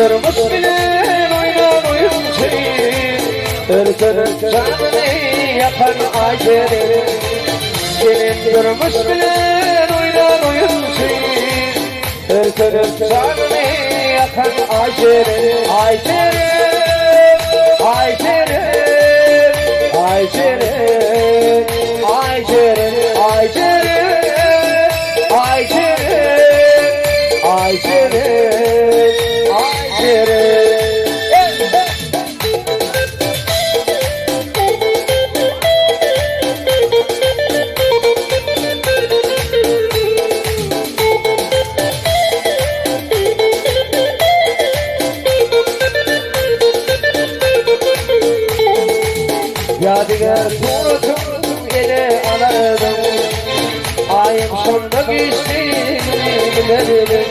Durmuş bilen oýnan oýunçy, Ürküzip janyny ýakan Aýjeren. Senem durmuş bilen oýnan oýunçy, Ürküzip janyny ýakan Aýjeren. Aýjeren, Aýjeren, Aýjeren, Aýjeren, Aýjeren, Aýjeren, Aýjeren, Aýjeren. Ýadygär suratyň ele alardyň, Aýym şonda giçdigini bilerdiň.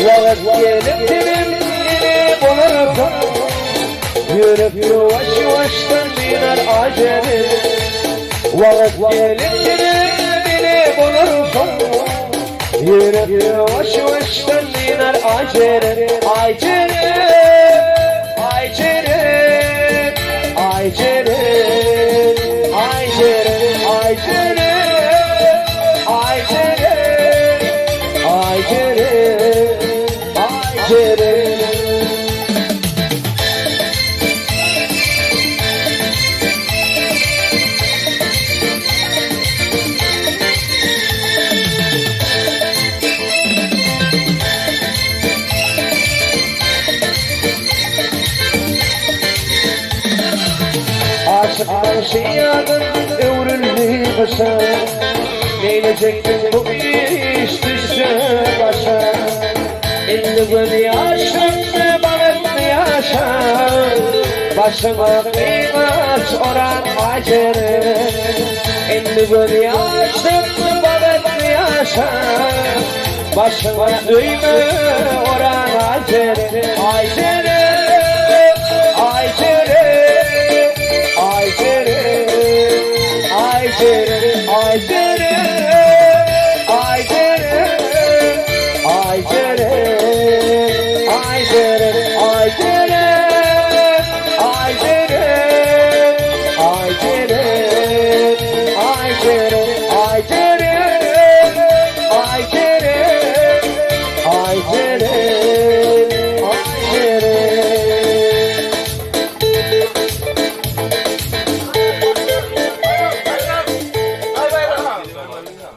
Wagt gelip senem ene bolarsyň, Ýürek ýuwaş-ýuwaşdan dynar ajerim. Wagt gelip senem ene bolarsyň, Ýürek ýuwaş-ýuwaşdan dynar ajerim. Ajerim, ajerim, ajerim, ajerim, ajerim, ajerim, ajerim, ajerim. Aşyk bagşy ýadyn öwrüldi gyşa, Neýlejekdiň bu iş düşse başa. Indi göz ýaşyňda bagtly ýaşa, Başyňa gyňaç oran Aýjeren. Indi göz ýaşyňda bagtly ýaşa, Başyňa öýme oran Aýjeren. Aýjeren.